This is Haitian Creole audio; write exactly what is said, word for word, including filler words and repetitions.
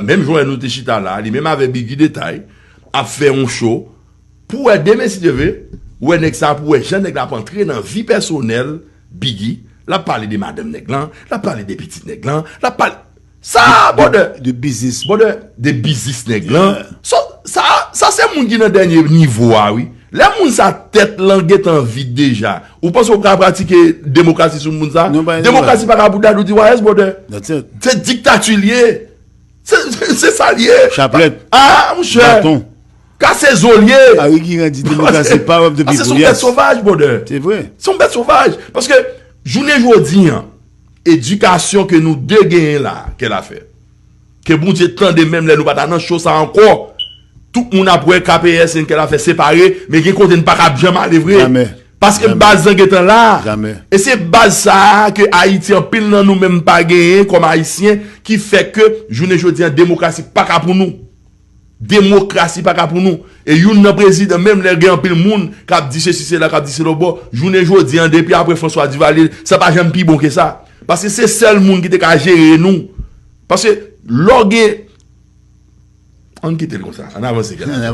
Menm jan nou te chita la, li menm avè Biggy Detay, ap fè yon show, pou wè demen si Dye vle, ou wè nèg sa, pou wè jan nèg la ap antre nan vi pèsonèl Biggy, l ap pale de madanm nèg lan, l ap pale de pitit nèg lan, l ap pale, sa, brother, De biznis. Brother, de biznis nèg lan. So, sa, sa se moun ki nan dènye nivo a, wi. Lè moun sa tèt lan gentan vid deja, ou panse ou ka pratike demokrasi sou moun sa? Non, pa- Demokrasi pa ka pou Dadou T Y S, brother. That's it. Se diktati l ye. Se se- se sa l ye. Chaplèt. Ah, monchè. Baton. Kase zo l ye. Ari Giran di demokrasi, power of the Paske se people. yon bèt Yes. Sovaj, brother. Se vre. Se yon bèt sovaj. Paske jounen jodi an, edikasyon ke nou de genyen la, kè l a fè. Ke Bondye tande menm lè nou pa ta nan show sa ankò. Tout moun ap wè K P S N kè l a fè separe, men gen kote n pa ka janm ale vre. Jamè. Paske Jamè. Baz lan gentan la. Jamè. E se baz sa a ke Ayiti anpil nan nou menm pa genyen kòm Ayisyen ki fè ke jounen jodi an demokrasi pa ka pou nou. Demokrasi pa ka pou nou. E youn nan prezidan, menm lè gen anpil moun k ap di sesi sela, k ap di se lòbò, jounen jodi an, depi apre François Duvalier, sa pa janm pi bon ke sa. Paske se sèl moun ki te ka jere nou. Paske lè w gen. Ann kite l konsa. Ann avanse, kè la.